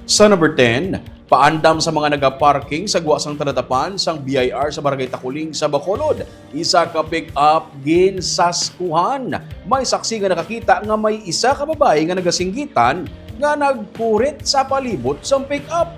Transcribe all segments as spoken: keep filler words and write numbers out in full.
Sa number ten, paandam sa mga nagaparking sa gwa sang talatapan sang B I R sa Barangay Takuling sa Bacolod, isa ka pick-up ginsaskuhan. May saksi nga nakakita nga may isa ka babayi nga nagasinggitan nga nagkurit sa palibot sang pick-up.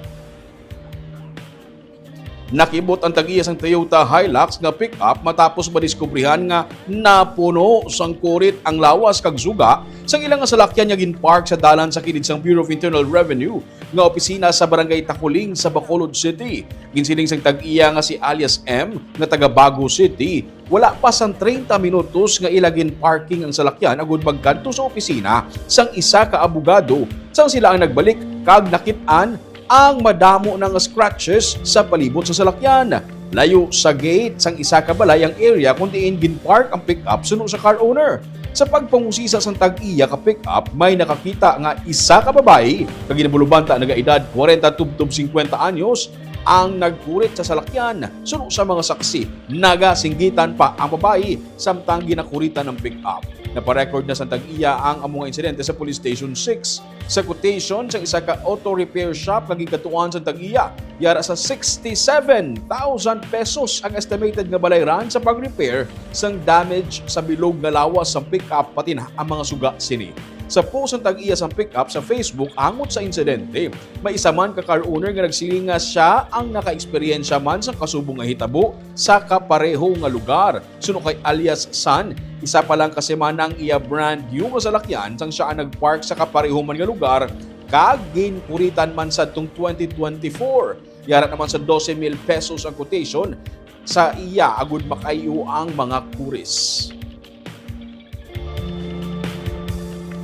Nakibot ang tag-iya sang Toyota Hilux nga pick-up matapos madiskubrihan nga napuno sang kurit ang lawas kag suga sang ila nga salakyan nga ginpark sa dalan sa kilid sang Bureau of Internal Revenue nga opisina sa Barangay Takuling sa Bacolod City. Ginsiling sang tag-iya nga si alias M nga taga Bago City, wala pa sang treinta minutos nga ila ginparking ang salakyan agud magkadto sa opisina sang isa ka abogado, sang sila ang nagbalik kag nakit-an ang madamo na nga scratches sa palibot sa salakyan. Layo sa gate sang isa ka balay ang area kung diin ginpark ang pick-up suno sa car owner. Sa pagpangusisa sang tag-iya ka pick-up, may nakakita nga isa ka babayi kag ginabulubanta nagaedad kwarenta tubtob singkwenta anyos ang nagkurit sa salakyan. Suno sa mga saksi, nagasinggitan pa ang babayi samtang ginakuritan ang pick-up. Naparecord na sang tag-iya ang amo nga insidente sa Police Station six. Sa quotation sang isa ka auto repair shop nga ginkadtuan sang tag-iya, yara sa sixty-seven thousand pesos ang estimated nga balayran sa pag-repair sang damage sa bilog nga lawas sang pick-up, pati na ang mga suga sini. Sa post sang tag-iya sang pick-up sa Facebook angot sa insidente, may isa man ka car owner nga nagsiling nga sia ang nakaeksperyensya man sa kasubong nga hitabo sa kapareho nga lugar. Suno kay alias San, isa pa lang ka semana ang iya brand new nga salakyan sang sia ang nagpark sa kapareho man nga lugar, kag ginkuritan man sadtong twenty twenty-four. Yara naman sa doce mil pesos ang quotation sa iya agud makaiyo ang mga kuris.